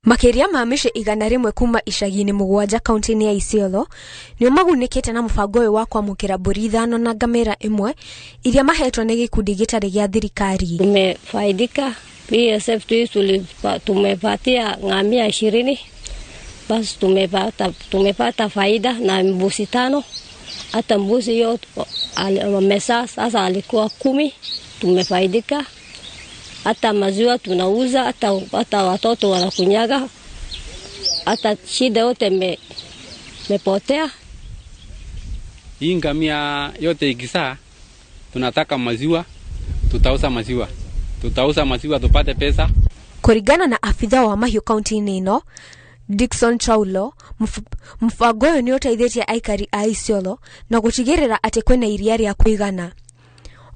Makĩria ma mĩciĩ 100 kuma icagi-inĩ 7 kaunti-inĩ ya Isiolo nĩo magunĩkĩte na mũbango ũyũ wa kwamũkĩra mbũri 5 na ngamĩra 1 iria mahetwo nĩ gĩkundi gĩtarĩ gĩa thirikari. Tumefaidika VSF tumepatia ngamia 20, basi tumepata faida na mbuzi 5, hata mbuzi hiyo wamezaa sasa alikuwa 10, tumefaidika. Hata maziwa tunauza, hata watoto wanakunyaga, hata shida yote mepotea. Hii ngamia yote ikizaa, tunataka maziwa, tutauza maziwa. Tutauza maziwa tupate pesa. Kũringana na afitha wa mahiũ kaunti-inĩ ĩno Dickson Chaulo, mũbango ũyũ nĩ ũteithĩtie aikari a Isiolo na gũtigĩrĩra atĩ kwĩna iria rĩa kũigana.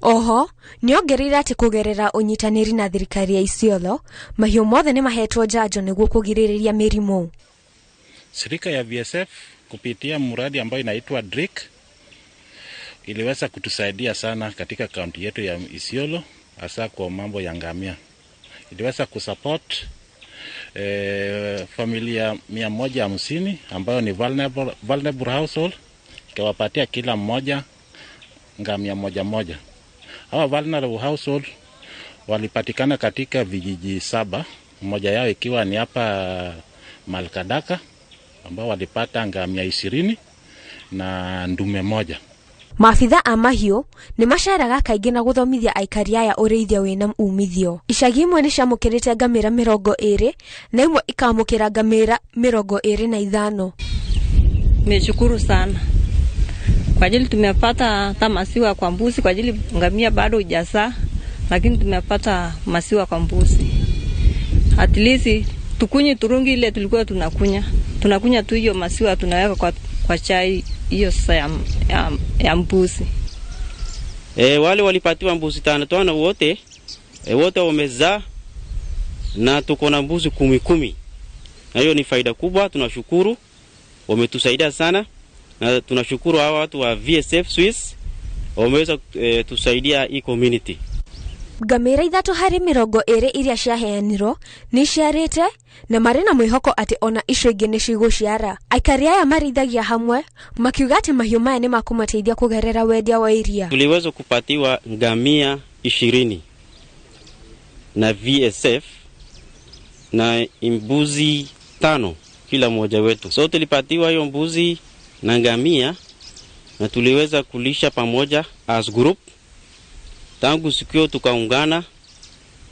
Oho, nĩongereire atĩ kũgerera ũnyitanĩri na thirikari ya Isiolo, mahiũ mothe nĩ mahetwo njanjo nĩguo kũgirĩrĩria mĩrimũ. Shirika ya VSF kupitia mradi ambayo inaitwa DRIC iliweza kutusaidia sana katika kaunti yetu ya Isiolo, hasa kwa mambo ya ngamia. Iliweza kusupport familia 150 ambayo ni vulnerable household, ikawapatia kila mmoja ngamia moja moja. Hawa vulnerable household walipatikana katika vijiji 7, mmoja yao ikiwa ni hapa Malkadaka ambao walipata ngamia 20 na ndume moja. Maabitha a mahiũ nĩ maceraga kaingĩ na gũthomithia aikari aya ũrĩithia wĩna umithio. Icagi imwe nĩ ciamũkĩrĩte ngamĩra 20 na imwe ikamũkĩra ngamĩra 25. Nimeshukuru sana kwa ajili tumepata hata maziwa kwa mbuzi, kwa ajili ngamia bado hujazaa, lakini tumepata maziwa kwa mbuzi. At least tukunyi turungi ile tulikuwa tunakunya. Tunakunya tu hiyo maziwa tunaweka kwa chai hiyo sasa ya mbuzi. Wale walipatiwa mbuzi 5 wote wamezaa na tuko na mbuzi 10. Na hiyo ni faida kubwa, tunashukuru. Wametusaidia sana. Na tunashukuru hawa watu wa VSF Swiss wameweza tusaidia hii community. Ngamĩra 3 harĩ 20 iria ciaheanirwo nĩ ciarĩte na marĩ na mwĩhoko atĩ ona icio ingĩ nĩ cigũciara. Aikari aya marĩithagia hamwe makiuga atĩ mahiũ maya nĩ makũmateithia kũgerera wendia wa iria. Tuliweza kupatiwa ngamia 20 na VSF na mbuzi 5 kila mmoja wetu. So tulipatiwa hiyo mbuzi na ngamia na tuliweza kulisha pamoja as group. Tangu siku hiyo tukaungana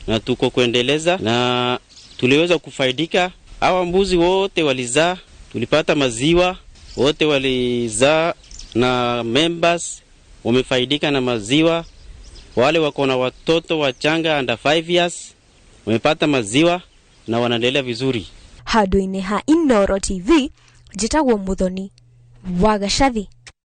na tuko kuendeleza na tuliweza kufaidika. Hawa mbuzi wote walizaa, tulipata maziwa, wote walizaa na members wamefaidika na maziwa. Wale wako na watoto wachanga under 5 years wamepata maziwa na wanaendelea vizuri. Handũ-inĩ ha Inooro TV, njĩtagwo Muthoni wa Gacathi.